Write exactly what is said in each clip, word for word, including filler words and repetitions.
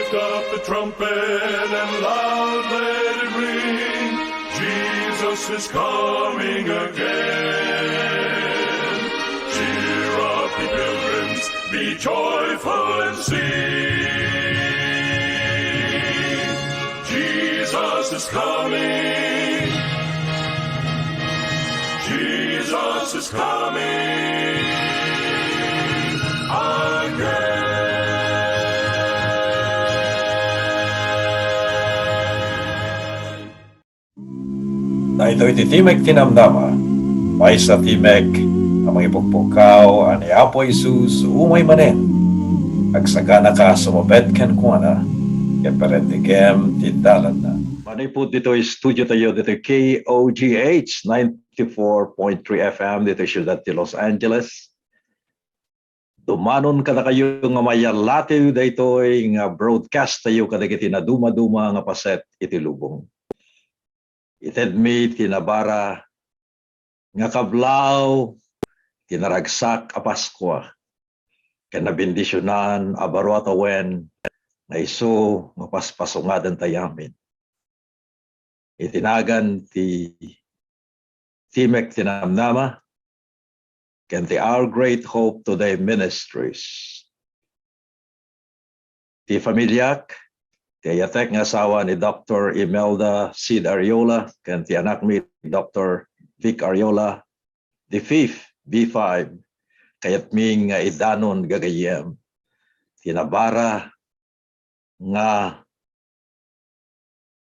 Lift up the trumpet and loud let it ring. Jesus is coming again. Cheer up, ye pilgrims, be joyful and sing. Jesus is coming. Jesus is coming again. Daytoy ti Timek ti Namnama, maysa a timek a mangipukpukkaw a ni Apo Jesus umay manen. Agsaganaka a sumupet kenkuana, ket parentegem ti dalanna. Manipud ditoy studio tayo, ditoy K O G H ninety-four point three F M, ditoy siudad ti Los Angeles. Dumanon kadakayo nga mayallatiw daytoy nga broadcast tayo kadagiti nadumaduma nga paset iti lubong. Itedmi ti nabara nga kablaaw ti naragsak a Paskua ken nabendisionan a baro a tawen nga isu nga paspasungaden tayo amin. Iti nagan ti Timek ti Namnama ken ti Our Great Hope Today Ministries. Ti familiak, ti ayatek nga asawa ni Doktor Imelda Sid Ariola ken ti anakmi, Doktor Vic Ariola the fifth, B five, kayatmi nga idanon gagayyem ti nabara nga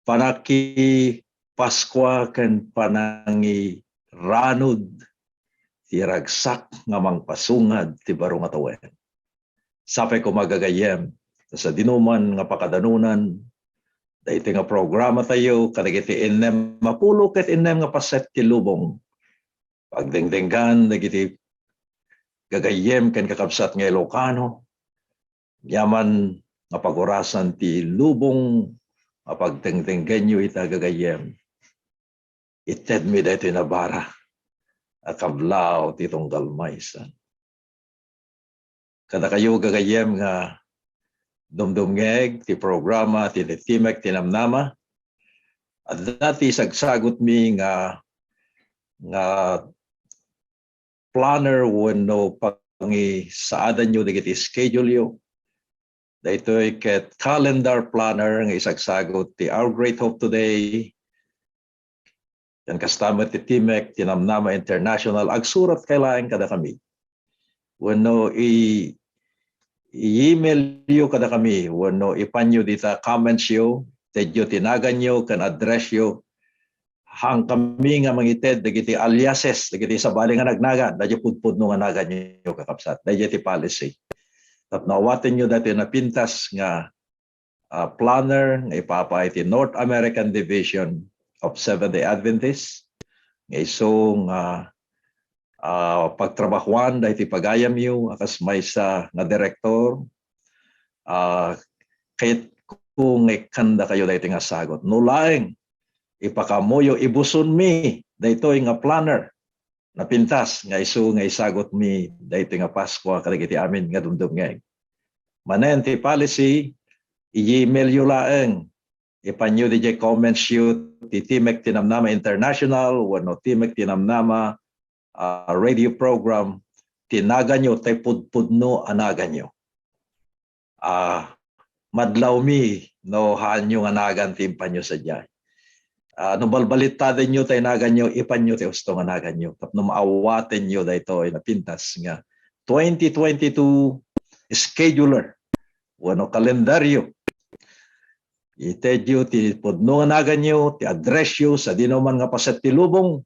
panakipaskua ken panangiranud ti ragsak nga mangpasungad ti baro nga tawen. Sapay koma gagayyem, ta sadinoman nga pakadanunan daytoy nga programa tayo kadagiti innem a pulo ket innem nga paset ti lubong, pagdengdenggan dagiti gagayyem ken kakabsat nga Ilocano, yaman nga pagurasan ti lubong a pagdengdenggenyo ita gagayyem. Itedmi daytoy nabara a kablaaw ti tunggal maysa. Kadakayo gagayyem nga dumdumngeg ti programa ti Timek ti Namnama, adda ti sagsagutmi nga, nga planner wenno pangisaadanyo dagiti schedule-yo. Daytoy ket calendar planner nga isagsagut ti Our Great Hope Today ken kasta met ti Timek ti Namnama International. Agsurat kay laeng kadakami wenno i-, i-email-yo kadakami wenno ipanyo dita comments-yo, itedyo ti naganyo ken address-yo. Haankami nga mangited dagiti aliases, dagiti sabali nga nagnagan, daydiay pudpudno nga naganyo, kakabsat. Daydiay ti policy. Tapno awatenyo daytoy napintas nga, ah, planner nga ipapaay ti North American Division of Seventh-day Adventists, nga isu nga, ah, pagtrabahuan daytoy pagayamyo a kas maysa nga direktor, ah, kayatko nga ikkandakayo daytoy nga sagut. No laeng ipakaammoyo, ibusonmi daytoy nga planner napintas nga isu nga isagutmi daytoy nga Paskua kadagiti amin nga dumdumngeg. Manen ti policy, i-email-yo laeng. Ipanyo didiay comments-yo ti Timek ti Namnama International wenno Timek ti Namnama, ah, radio program ti naganyo, tay pudpudno a naganyo. Ah, madlawmi no haanyo nga nagan ti impanyo sadiay. Ah, no balbalittadenyo tay naganyo, ipanyo ti usto nga naganyo tapno maawatenyo daytoy napintas nga twenty twenty-two scheduler wenno kalendaryo. Itedyo ti pudno nga naganyo, ti address-yo, sadino man nga paset ti lubong,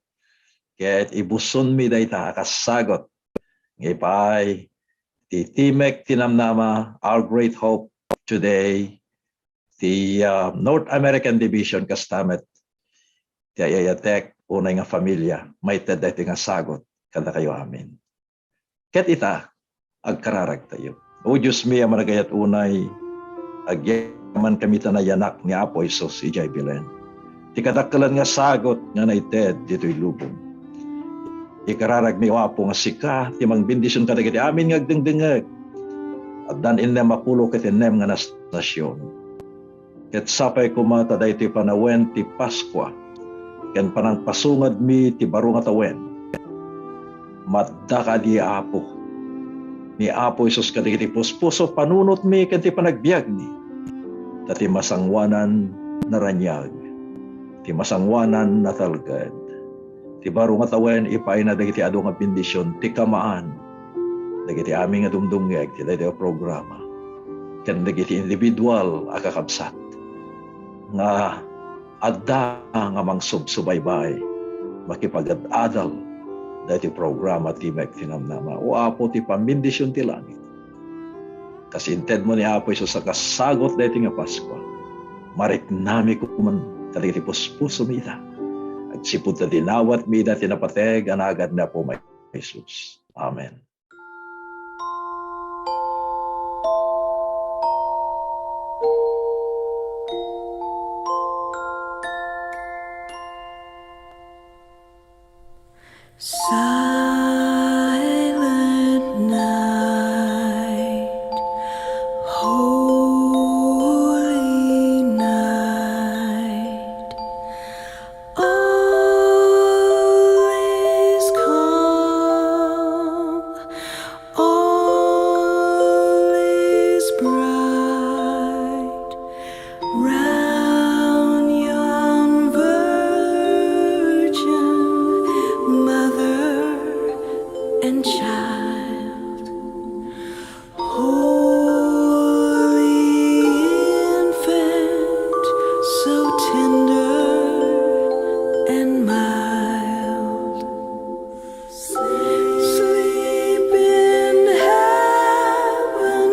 ket ibusonmi dayta a kas sagut nga ipaay ti Timek ti Namnama, Our Great Hope Today, ti, ah, North American Division, kasta met ti ay-ayatek unay nga familia, maited daytoy nga sagut kadakayo amin. Ket ita, agkararagtayo. O Diosmi a managayat unay, agyamankami ta nayanak ni Apo Jesus idiay Belen, ti kadakkelan nga sagut nga naited ditoy lubong. Ikararagmi, O Apo, nga sika ti mangbendision kadagiti amin nga agdengdengngeg. Addan innem a pulo ket innem nga nas-, nasion. Ket sapay koma ta daytoy panawen ti Paskua ken panangpasungadmi ti baro nga tawen, madda kadi, Apo, ni Apo Jesus kadagiti puspuso, panunotmi ken ti panagbiagmi, ta ti masangoanan naraniag, ti masangoanan natalged. Ti baro nga tawen, ipaayna dagiti adu nga bendision ti kamaan dagiti amin nga dumdumngeg ti daytoy a programa ken dagiti individual a kakabsat nga adda nga mangsubsubaybay, makipagad-adal daytoy programa ti Timek ti Namnama. O Apo, ti pambendision ti langit, kas intedmo ni Apo Jesus a kasagut daytoy nga Paskua, mariknami koma kadagiti puspusomi ita, agsipud ta dinawatmi ida ti napateg a nagan ni Apo Jesus. Amen. Silent night, holy night, all is calm, all is bright round yon Virgin Mother and Child. Holy Infant, so tender and mild, sleep in heavenly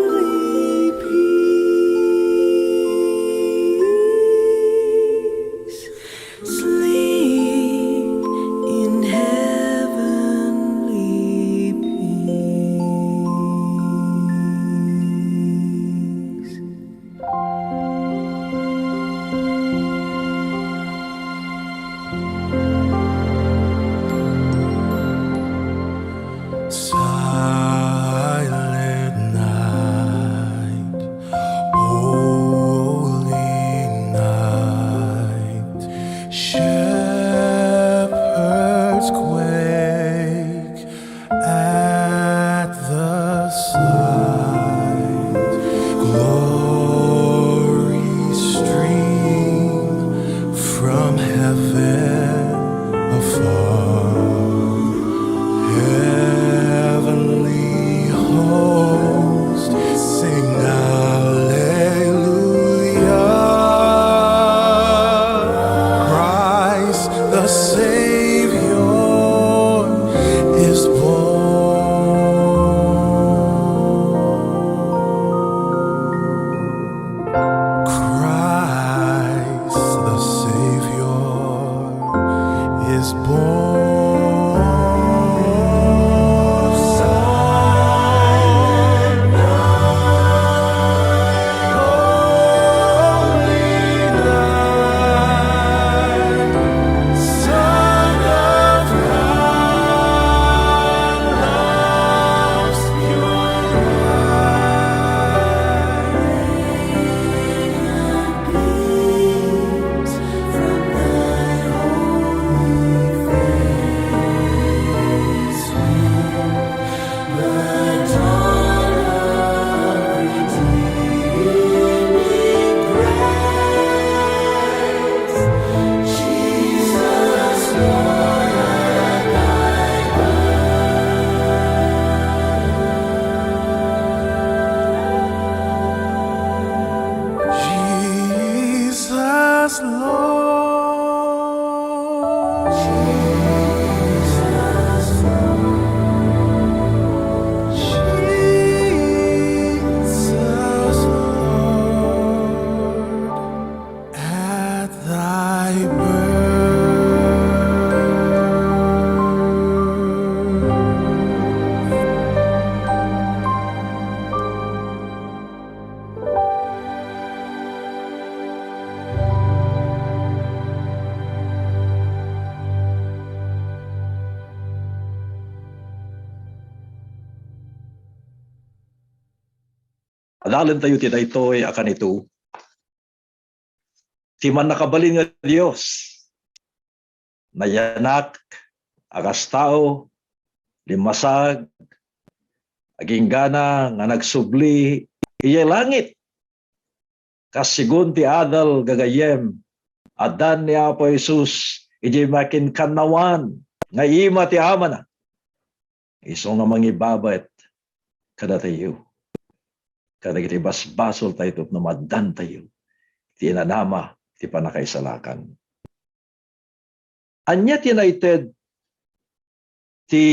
peace. Sleep in heavenly peace. Silent night, holy night, shepherds quake at the sight. Glory stream from heaven afar. Heavenly host, sing Alleluia. Christ the Savior is born. Christ the Savior is born. Silent night, holy night, Son of God, love's pure light. Beams from thy holy face, the dawn of redeeming grace. Jesus, Lord, at thy birth. Jesus, Lord. Jesus, Lord. Jesus, Lord. At thy birth. Adalentayo ti daytoy a kanito. ti mannakabalin nga Dios. Nayanak a kas tao, limmasag, aginggana nga nagsubli idiay langit. Kas segun ti adal gagayyem, addan ni Apo Jesus idiay makinkanawan nga ima ti Amana. Isu nga mangibabet kadatayo, kadagiti basbasoltayo tapno maaddantayo ti inanama ti pannakaisalakan. Ania ti naited ti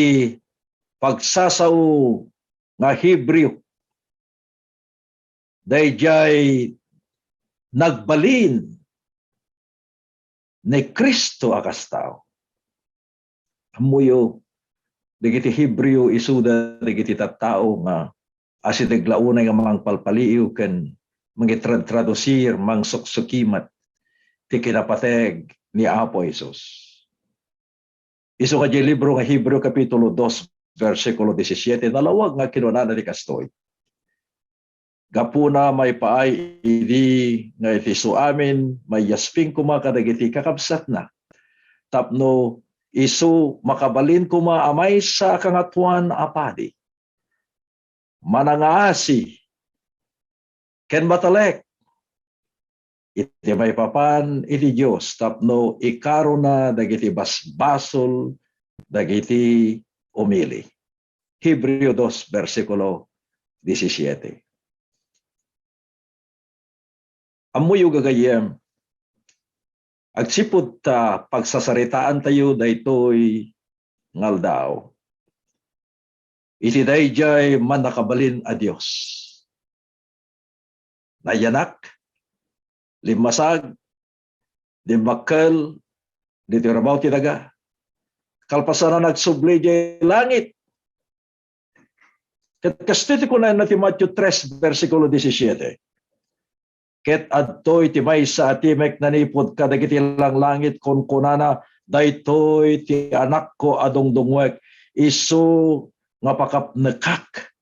pagsasao nga Hebreo? Daydiay nagbalin ni Cristo a kas tao. Ammoyo, dagiti Hebreo isuda dagiti tattao nga asideg la unay nga mangpalpaliiw ken mangitradtradusir, mangsuksukimat ti kinapateg ni Apo Jesus. Isu nga diay libro nga Hebreo, Kapitulo dos, bersikulo disisiete, nalawag nga kinunana ti kastoy: Gapuna, maipaay idi nga iti isu amin, maiyasping koma kadagiti kakabsatna, tapno isu makabalin koma a maysa a Kangatoan a Padi, manangaasi ken matalek iti maipapan iti Dios tapno ikarona dagiti basbasol dagiti umili. Hebreo dos, bersikulo disisiete. Ammoyo, gagayyem, agsipud ta pagsasaritaantayo daytoy nga aldaw iti daydiay mannakabalin a Dios. Nayanak, limmasag, dimmakkel ditoy rabaw ti daga. Kalpasan a nagsubli diay langit. Ket kastoy ti kunana ti Mateo tres, bersikulo disisiete: Ket adtoy ti maysa a timek nanipud kadagiti langlangit, kunkunana, "Daytoy ti Anakko a dungdungngoek, isu nga pakapnekak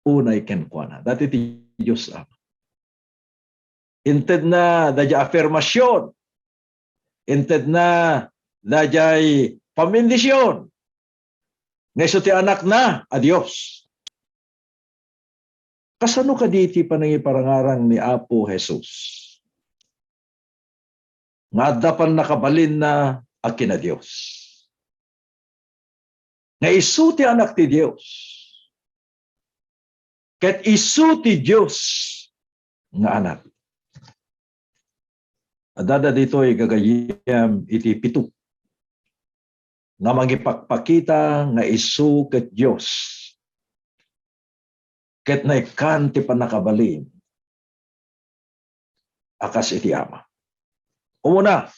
unay kenkuana." Daytoy ti Dios Ama. Intedna daydiay afirmasion. Intedna daydiay pambendision nga isu ti Anakna a Dios. Kasano kadi ti panangiparangarang ni Apo Jesus nga adda pannakabalinna a kina-Dios? Nga isu ti Anak ti Dios, ket isu ti Dios nga Anak. Adda ditoy gagayyem iti pito nga mangipakpakita nga isu ket Dios, ket naikkan ti pannakabalin a kas iti Ama. Umuna,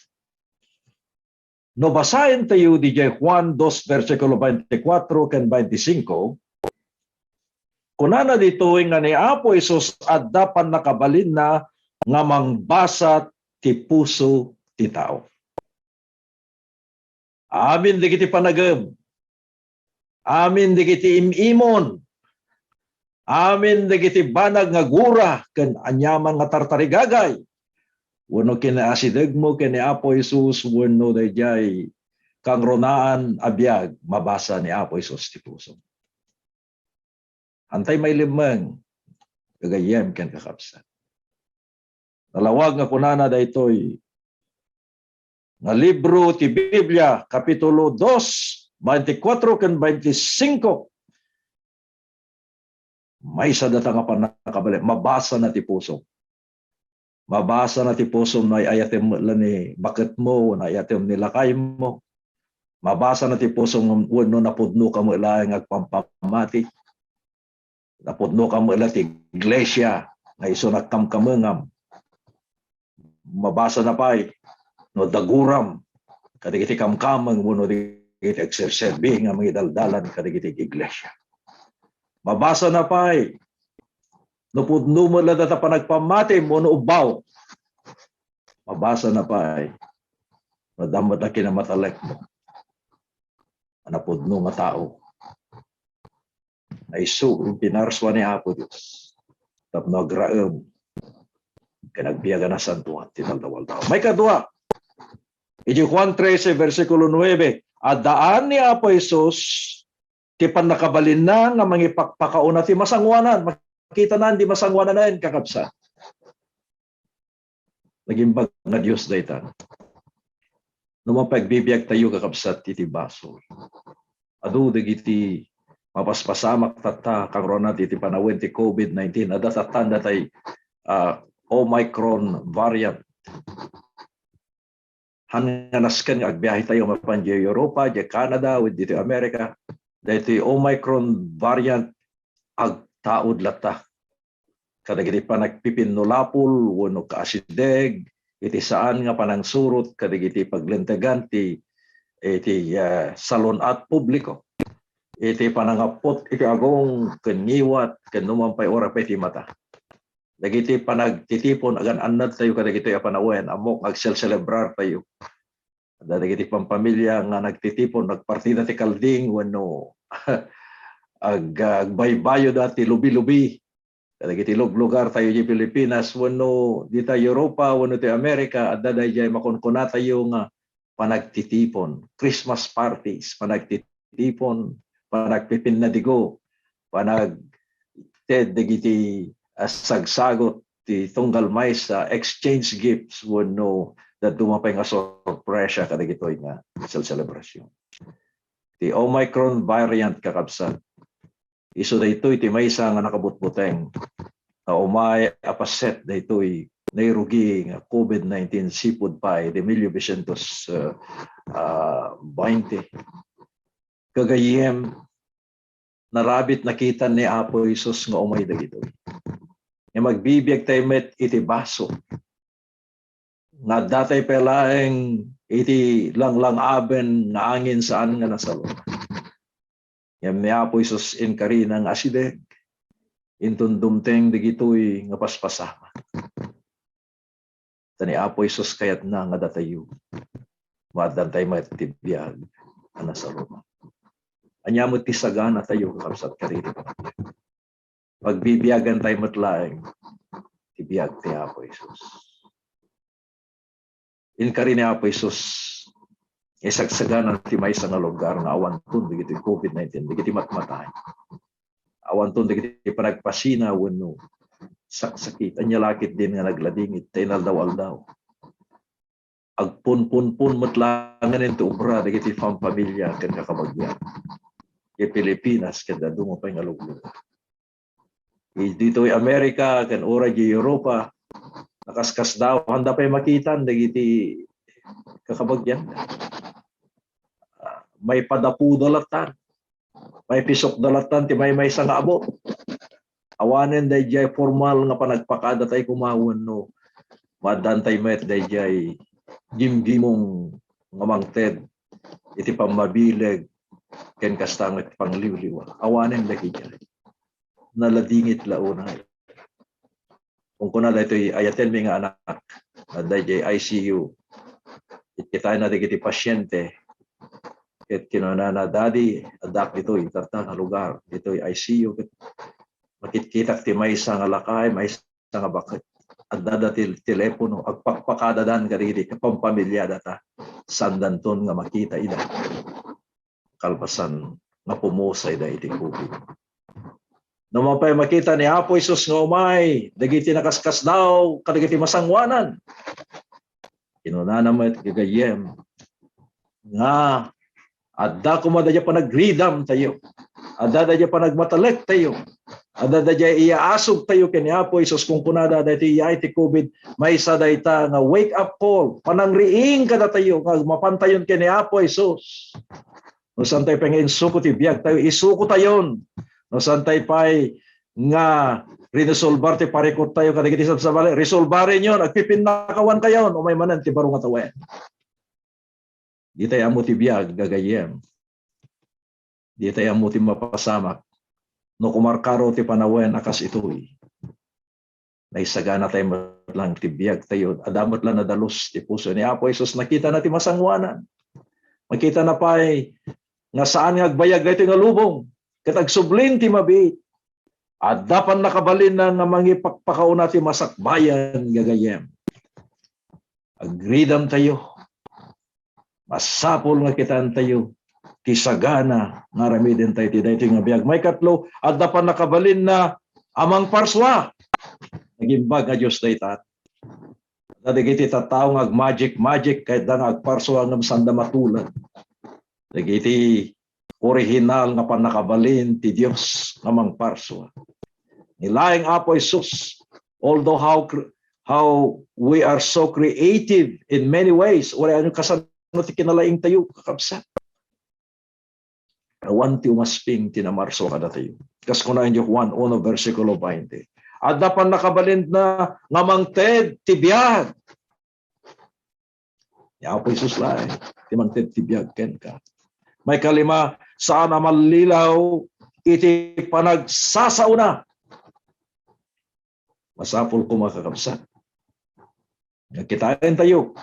no basaentayo didiay Juan dos, bersikulo veinticuatro ken veinticinco, kunana ditoy nga ni Apo Jesus adda pannakabalinna nga mangbasa ti puso ti tao. Amin dagiti panagem, amin dagiti im-imon, amin dagiti banag nga gura ken aniaman nga tartarigagay, wenno kinaasidegmo ken ni Apo Jesus wenno daydiay kangrunaan a biag, mabasa ni Apo Jesus ti pusom. Antay mailimmeng, gagayyem ken kakabsat. Nalawag nga kunana daytoy nga libro ti Biblia, Kapitulo dos, veinticuatro ken veinticinco. Maysa data nga pannakabalin, mabasa na ti pusom. Mabasa na ti pusom no ay-ayatem met la ni baketmo, no ay-ayatem ni lakaymo. Mabasa na ti pusom wenno napudnoka met laeng nga agpampammati. Napudnoka met la ti iglesia nga isu nagkamkamengam. Mabasa na pay no daguram kadagiti kamkameng wenno dagiti agserserbi nga mangidaldalan kadagiti iglesia. Mabasa na pay no pudno met la data panagpammati wenno ubbaw. Mabasa na pay no adda met la kinamatalekmo a napudno nga tao. Nga isu ti pinarsua ni Apo Dios tapno agraem ken agbiag a nasantoan ti aldaw-aldaw. Maikadua, iti Juan trese, versikulo nuebe, addaan ni Apo Jesus ti pannakabalinna nga mangipakpakauna ti masangoanan. Makitanan ti masangoanan, kakabsat. Nagimbag nga Dios dayta. No mapagbibiag tayo, kakabsat, iti basol, adu dagiti mapaspasamak tatta, kangruna iti panawen ti covid nineteen, adda tatta datay, ah, Omicron variant. Han nga nasken nga agbiahe tayo mapan di Europa, di Canada, with dito America, daytoy Omicron variant agtaud latta kadagiti panagpipinnulapol wenno kaasideg iti saan nga panangsurot kadagiti paglentegan ti, iti, ah, salun-at publiko, iti panangappot iti agong ken ngiwat ken numan pay uray pay ti mata. Dagiti panagtitipon, agan-annad tayo kadagitoy a panawen, ammok nga agselselebrar tayo. Adda dagiti pampamilya nga nagtitipon, nagpartida ti kalding wenno ag-, agbaybayoda ti lubi-lubi. Kadagiti luglugar tayo di Pilipinas wenno dita Europa wenno ti Amerika, adda daydiay makunkuna tayo nga panagtitipon, Christmas parties, panagtitipon, panagpipinnadigo, panagted dagiti, ah, sagsagot ti tunggal maysa, exchange gifts wenno dadduma pay nga sorpresa kadagitoy nga sel-, selebrasyon. Ti Omicron variant, kakabsat, isu daytoy ti maysa nga nakabutbuteng nga umay a paset daytoy nairugi nga covid nineteen seafood pie de mil novecientos, ah, ah, bainte. Gagayyem, narabit nakita ni Apo Jesus nga umay dagitoy. Nga magbibiag tayo met iti baso nga adda tay pay laeng iti langlangaben nga angin saan nga nasaluna. Ngem ni Apo Jesus inkarina nga asideg, inton dumteng dagitoy nga paspasamak. Ta ni Apo Jesus kayatna nga datayo, maaddantay met ti biag a nasaluna. Ania met ti sagana tayo, kakabsat, kadagiti panagbiag? Pagbibiagan tayo met laeng ti biag ti Apo Jesus. Inkari ni Apo Jesus nga isagsagana ti maysa nga lugar nga awanton dagiti covid nineteen, dagiti matmatay. Awanton dagiti panagpasina wenno saksakit. Ania la ketdin nga nagladingit ta inaldaw-aldaw agpunpunpon met laengen ti obra dagiti pampamilya ken kakabagian. Iti Pilipinas ken dadduma pay nga luglugar. Ditoy Amerika ken uray di Europa, nakaskasdaaw, anda pay makitan dagiti kakabagian. Ah, maipadapoda lattan, maipisokda lattan ti maymaysa nga abut. Awanen daydiay formal nga panagpakada tay kumawen no maaddantay met daydiay gimgimong nga mangted iti pammabileg ken kasta met pangliwliwa. Awanen dagiti naladingit la unay. Kunkuna daytoy ayatenmi nga anak, adda idiay I C U. Itkitayna dagiti pasiente. Ket kinunana, "Daddy, addak ditoy, tatta nga lugar, ditoy I C U." Ket makitkitak ti maysa nga lakay, maysa nga baket. Adda da ti telepono, agpakpakadadan kadagiti kapampamilyada ta saandanton nga makita ida kalpasan nga pumusayda iti covid. No mapay makita ni Apo Jesus nga umay dagiti nakaskasdaaw kadagiti masangoanan, kinunana met gagayyem nga adda koma daydiay panagridam tayo. Adda daydiay panagmatalek tayo. Adda daydiay iyaasog tayo ken ni Apo Jesus. Kunkunada daytoy iyaay ti covid, maysa dayta nga wake up call, panangriing kadatayo nga agmapantayon ken ni Apo Jesus. No saan tay pay nga insuko ti biag tayo, isuko tayon. No saan tay pay nga rinesolbar ti parikut tayo kadagiti sabsabali, resolbarenyon, agpipinnakawankayon, umay manen ti baro nga tawen. Ditay ammo ti biag, gagayyem. Ditay ammo ti mapasamak. No kumarkaro ti panawen a kas itoy, naisagana tayo met lang ti biag tayo. Adda met lang nadalus ti puso ni Apo Jesus. Nakitana ti masangoanan. Makitana pay nga saan nga agbayag daytoy nga lubong. Ket agsublin ti mabiit. Adda pannakabalinna nga mangipakpakauna ti masakbayan, gagayyem. Agridamtayo. Masapul nga kitaentayo ti sagana nga aramidentayo ti daytoy nga biag. Maikatlo, adda pannakabalinna a mangparsua. Nagimbag nga Dios dayta. Dagiti tattao nga agmagic-magic, kayatda nga agparsua ngem saanda matulag. Dagiti orihinal nga pannakabalin ti Dios nga mangparsua. Ni laeng Apo Jesus, although how cre-, how we are so creative in many ways, uray ania kasano ti kinalaingtayo, kakabsat. Awan ti umasping ti namarsua kadatayo. Kas kuna indio Juan uno, bersikulo bainte, adda pannakabalinna nga mangted ti biag. Ni Apo Jesus laeng ti mangted ti biag kenka. Maikalima, saan a mallilaw iti panagsasaona. Masapul koma, kakabsat, nga kitaentayo,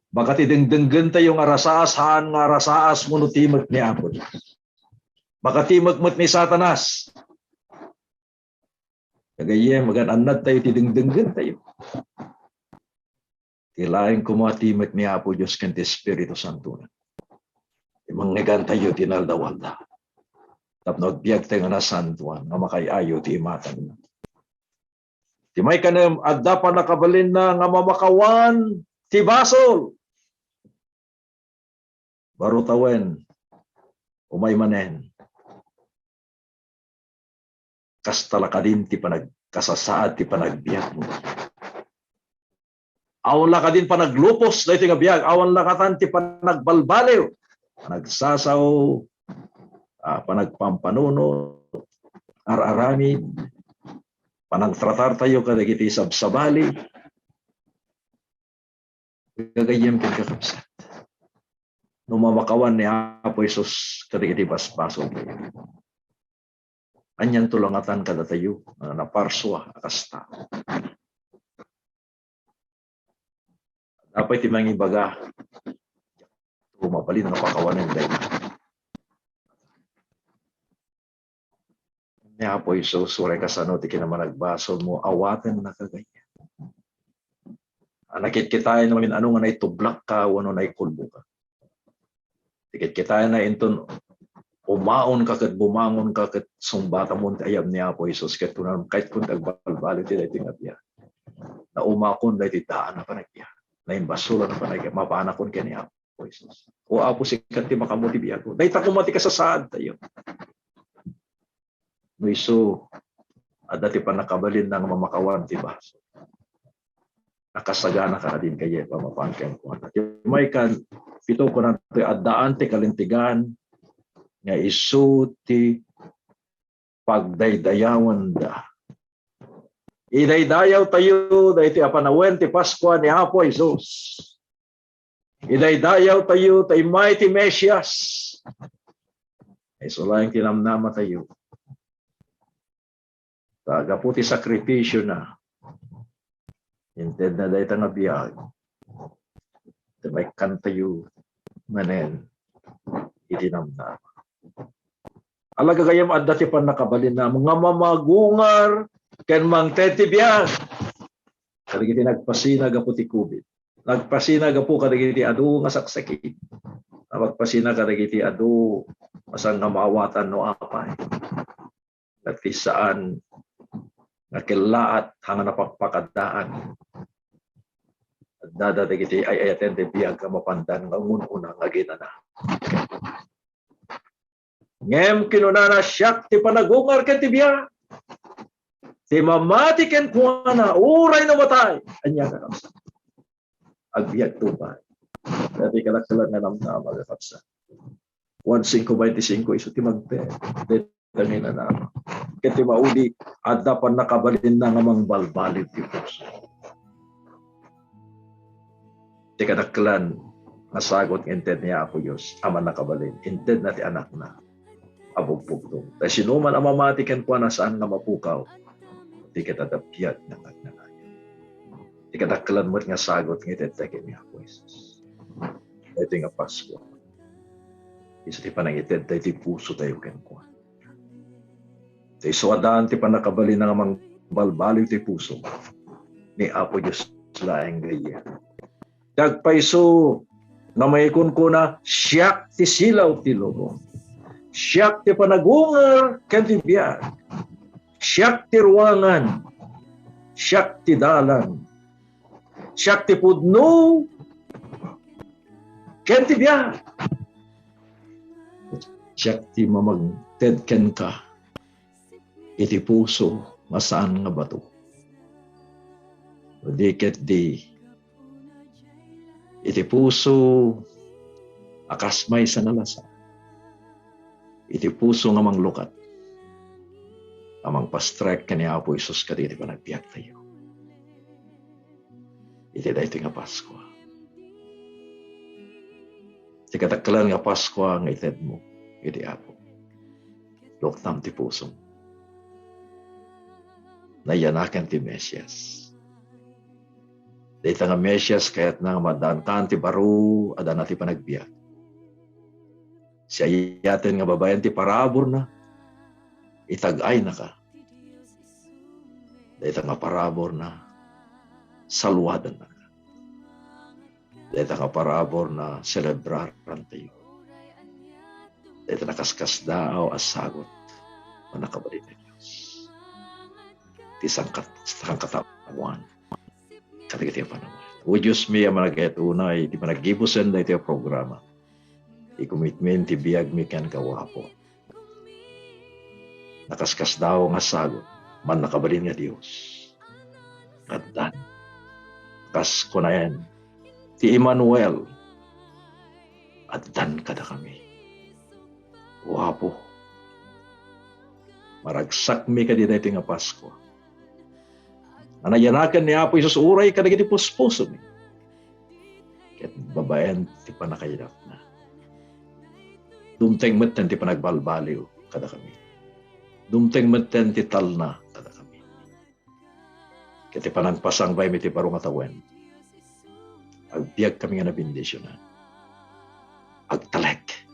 baka ti dengdenggentayo nga rasaas, haan nga rasaas wenno timek ni Apo Dios. Baka timek met ni Satanas. Gagayyem, magan-annadtayo ti dengdenggentayo. Ti laeng koma timek ni Apo Dios ken ti Espiritu Santona. Ti mangnegantayo ti inaldaw-aldaw tapno agbiagtayo nga nasantoan nga makaay-ayo ti imatangna. Ti maikanem, adda pannakabalinna nga mamakawan ti basol. Baro tawen, umay manen. Kasta la kadin ti panagkasasaad ti panagbiagmo. Awan la kadin panaglupos daytoy nga biag, awan la katan ti panagbalbaliw, panagsasao, ah, panagpampanunot, ar-aramid, panagtratartayo kadagiti sabsabali. Gagayyem ken kakabsat, no mamakawan ni Apo Jesus kadagiti basbasoltayo, anianto la ngatan kadatayo nga naparsua a kasta? Apay ti mangibaga, mabalin nga pakawanen dayta. Ni Apo Jesus, uray kasano ti kinamanagbasolmo, awatenna, gagayyem. A, nakitkitaen amin-ano nga naitublakka wenno naikulboka. Ti kitkitaenna inton umaonka ket bumangonka ket sungbatamon ti ayab ni Apo Jesus ket kunam, "Kayatko ti agbalbaliw ti daytoy nga biag." Naumakon daytoy daan a panagbiag. Naimbasolan a panagbiag. Mapanakon ken ni Apo Jesus. O Apo, sika ti makaammo ti biagko. Dayta koma ti kasasaadtayo. No isu, adda ti pannakabalinna nga mamakawan ti basol. Nakasagana ka kadin, gagayyem, a mapan kenkuana. Ti maikapito, kunana, ti addaan ti kalintegan nga isu ti pagdaydayawenda. Idaydayawtayo daytoy a panawen ti Paskua ni Apo Jesus. Idaydayawtayo ta immay ti Mesias. Isu laeng ti namnamatayo. Ta gapu ti sakripisiona, intedna dayta nga biag. Ta maikkantayo manen iti namnama. Ala, gagayyem, adda ti pannakabalinna nga mamagungar ken mangted ti biag kadagiti nagpasina gapu ti covid. Nagpasina gapu kadagiti adu nga saksakit. Nagpasina kadagiti adu nga saan nga maawatan no apay. Ket ti saan nga kellaat, haan nga napakpakadaan. Addada dagiti ay-ayaten ti biag nga mapandan nga ngun-una nga aginana. Ngem kinunana, "Siak ti panagungar ken ti biag. Ti mamati kenkuana, uray no matay, ania nga kabsat? Agbiagto pay." Dayta kadakkelan nga namnama, kakabsat. Juan singko baintisingko, isu ti magted. Dayta nga inanama. Ket ti mauli, adda pannakabalinna nga mangbalbaliw ti puso. Ti kadakkelan nga sagut nga inted ni Apo Dios a Mannakabalin, intedna ti Anakna a bugbugtong. Ta sinuman a mamati kenkuana, saan nga mapukaw, ti ket adda biag nga agnanayon. Ti kadakkelan met nga sagut nga itedda ken ni Apo Jesus. Daytoy nga Paskua, isu ti panangitedda iti pusotayo kenkuana. Ti Isu a daan ti pannakabalin nga mangbalbaliw ti puso ni Apo Dios laeng gayam. Ti agpayso nga maikunkuna, "Siak ti silaw ti lubong. Siak ti panagungar ken ti biag. Siak ti ruangan. Siak ti dalan. Siak ti pudno ken ti biag. Siak ti mamangted kenka iti puso nga saan nga bato." Di ket di iti puso a kas maysa nga lasa, iti puso nga manglukat, a mangpastrek ken ni Apo Jesus kadagiti panagbiagtayo. Iti daytoy nga Paskua, ti kadakkelan nga Paskua nga itedmo iti Apo, luktam ti pusom. Naiyanaken ti Mesias. Dayta nga Mesias, kayatna nga maaddaankan ti baro a dana ti panagbiag. Siayaten nga babaen ti paraburna, itag-aynaka. Dayta nga paraburna, saluadennaka. Dayta nga paraburna, selebrarantayo. Dayta nakaskasdaaw a sagut, mannakabalin a Dios. Ti sangkat-, sangkataoan kadagiti a panawen. O Dios mi a managayat unay, ti panaggibusen daytoy a programa, i-commitment ti biagmi kenka, O Apo. Nakaskasdaaw nga sagut, mannakabalin nga Dios. Addan. Kas kunaen ti Emmanuel, addan kadakami. O Apo, maragsakmi kadi daytoy nga Paskua. Nga naiyanaken ni Apo Jesus uray kadagiti puspusomi. Ket babaen ti pannakaydakna, dumteng metten ti panagbalbaliw kadakami. Dumteng metten ti talna kadakami. Ket ti panangpasangbaymi ti baro nga tawen, agbiagkami nga nabendisionan. Agtalek.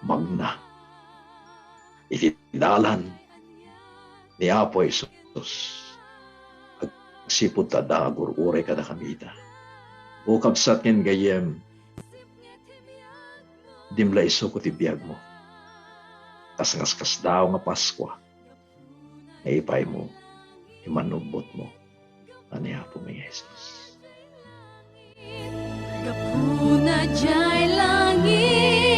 Magna iti dalan ni Apo Jesus. Agsipud ta adda nga agur-uray kadakami ita. O kabsat ken gayyem, dimla isuko ti biagmo. Kas ngaskasdaaw nga Paskua, nga ipaymo, imannubbotmo, a ni Apomi nga Jesus. Gapuna jay langit.